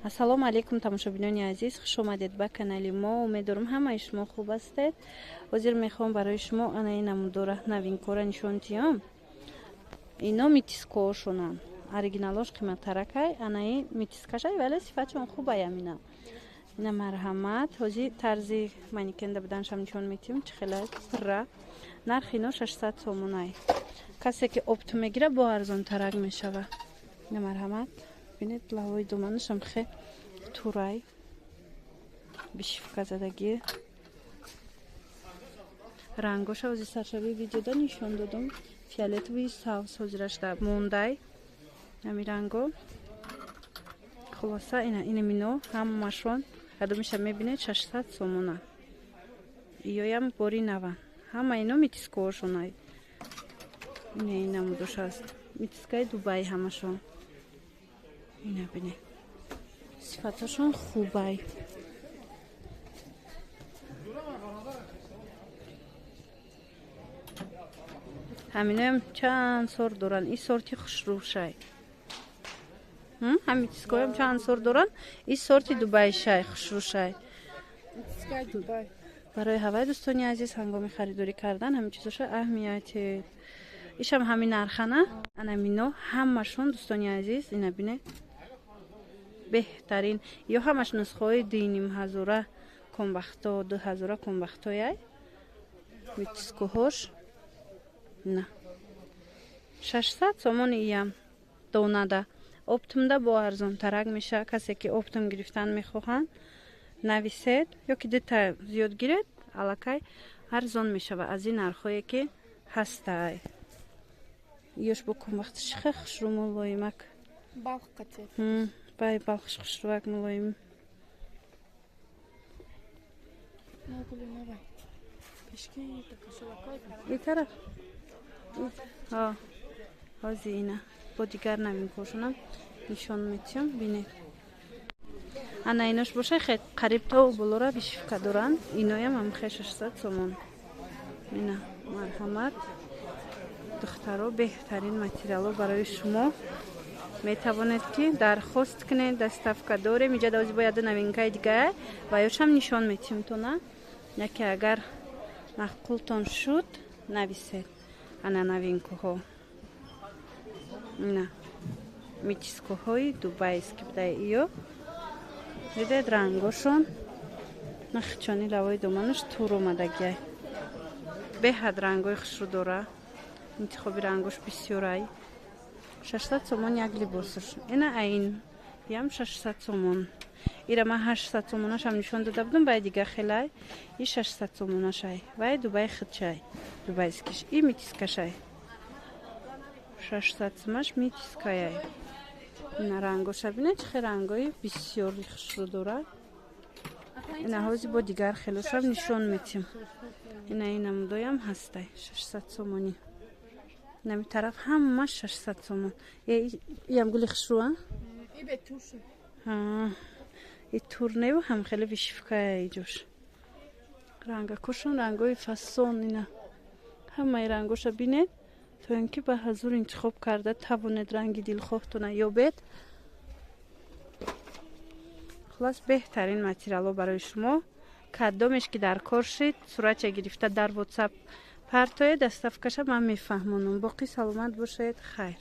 Ассалому алайкум, тамошобинони азиз, хуш омадед ба канали мо. Умедворам, ҳамаи шумо хуб ҳастед. Ҳозир мехоҳам барои шумо ана ин намудора новинкора нишон диҳам. Ино метискоошонанд. Оригиналош қиматтаракай, анаи метискашай, вале сифатшон хубай амина. Ина, марҳамат, ҳозир тарзи манекенда буданшам нишон метиҳам, чӣ хела пурра. Нархи ино 600 сомонай. Касе ки оптом мегира, бо арзонтарак мешавад. Ина, марҳамат, бинед, лавои доманашам хе турай, вышивка задагӣ. Рангоша ҳозир саршавии видеода нишон додам, фиолетовый, сабз ҳозирашда мондай ҳами ранго. Хулоса, ина инамино ҳамашон, кадомиша мебинед, 600 сомона. Иёям бори нава, ҳама ино метискоошонай. Ина, ин намудош аст, метискаи Дубай ҳамашон. Ина бинед, сифаташон хубай. Ҳаминоям чанд сорт доранд. И сорти хушрӯшай. Ҳами тискоям чанд сорт доранд. И сорти дубайшай, хушрӯшай. Барои ҳавай, дӯстони азиз, ҳангоми харидорӣ кардан ҳамин чизоша аҳамияти. Ишам ҳамин нархана. Анамино ҳамашон, дӯстони азиз, ина бинед, беҳтарин. Ё ҳамаш нусхаҳои дуюним ҳазора комбахто, 2000 комбахтояй метискоҳош. На, 600 сомони иям донада. Оптомда бо арзонтарак мешавад. Касе ки оптом гирифтан мехоҳанд, нависед ё ки дута зиёд гиред, аллакай арзон мешавад аз ин нархҳое ки ҳастай. Ёш бо комбахташ хе хушрӯ, мулоимак. Бай, балхш хушрӯвак, мулоим. И тараф ҳози ина бо дигар новинкошонам нишон метиҳам, бинед. Ана инош боша, хе қариб то болора вышивка доранд. Иноям ҳам хе 600 сомон. Ина, марҳамат, духтаро, беҳтарин материало барои шумо. Метавонед ки дархост кунед, доставка дорем. Иҷа давози бояд новинкаи дигар ва ёшам нишон метиҳем тона. Яке агар маъқултон шуд, нависед. Ана новинкуҳо, ина метискоҳои дубайский будай иё. Дидед, рангошон нахчони, лавои доманаш тур омадагиай. Беҳад рангои хушрӯ дора, интихоби рангош бисёрай. 600 сомон як либосаш. Ина айн ям 600 сомон. Ира ман 800 сомонашам нишон дода будам, бай дига хелай. И 600 сомонашай, вай Дубай худчай, дубайскиш. И метискашай, 600 сомаш метискаяй. Ина рангоша бинед, чӣ хел рангои бисёри хушрӯ дорад. Ина ҳози бо дигар хелошам нишон метиҳам. Ина ин намудоям ҳастай, 600 сомонӣ. Инами тараф ҳама 600 сомон. Иям гули хушрӯ, и турневу ҳам хеле вышивкая иҷош. Рангакошон рангои фасон. Ина ҳамаи рангоша бинед, то ин ки ба ҳазур интихоб карда тавонед, ранги дилхоҳтона ёбед. Хулас, беҳтарин материало барои шумо. Кадомеш ки дар кор шид, суратча гирифта дар Ватсап партоед, доставкаша ман мефаҳмонам. Боқӣ саломат бошед, хайр.